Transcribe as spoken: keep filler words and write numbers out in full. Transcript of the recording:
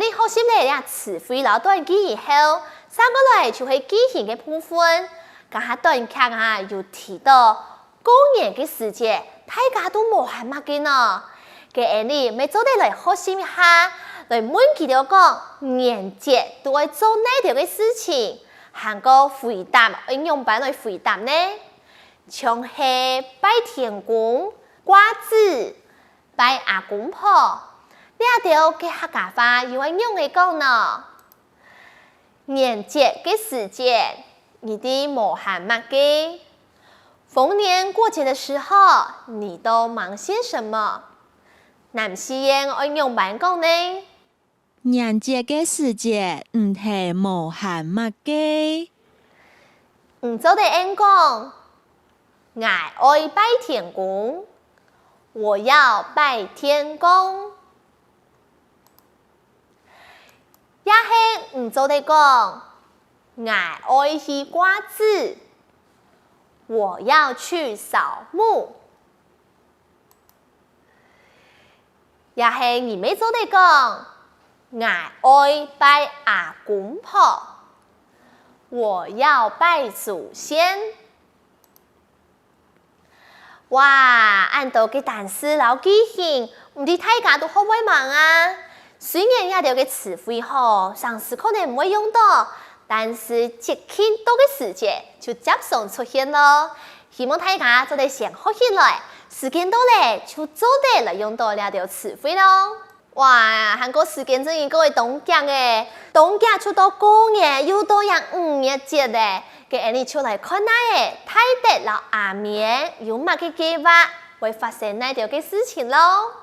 你學習了這詞彙摎短句以後，接下來就係句型个部分。這下短劇啊，有提到過年个時節，大家都無閒麼个呢？該𠊎俚乜做得來學習一下，來問佢兜講年節都愛做哪兜个事情，還過回答愛仰般來回答呢？像係拜天公、掛紙、拜阿公婆，這兜个客家話又愛仰仔講呢？年節个時節，你兜無閒麼个？逢年過節的時候，你都忙些什麼？南四縣愛仰般講呢？年節个時節，你兜無閒麼个？你做得應講：「𠊎愛拜天公，我要拜天公。」 也係你做得講：「𠊎愛去掛紙，我要去掃墓。」也係你乜做得講：「𠊎愛拜阿公婆，我要拜祖先。」 哇，恁多个單詞摎句型，毋知大家都學會吂啊？雖然這兜个詞彙吼，常時可能毋會用到，但是節慶到个時節就輒常出現囉。希望大家做得先學起來，時間到咧就做得來用到這兜詞彙囉。 哇，還過時間真經過會當遽欸，當遽就到過年，又到這五月節咧。該𠊎俚就來看哪仔，大德摎阿明有麼个計畫，會發生哪兜个事情囉。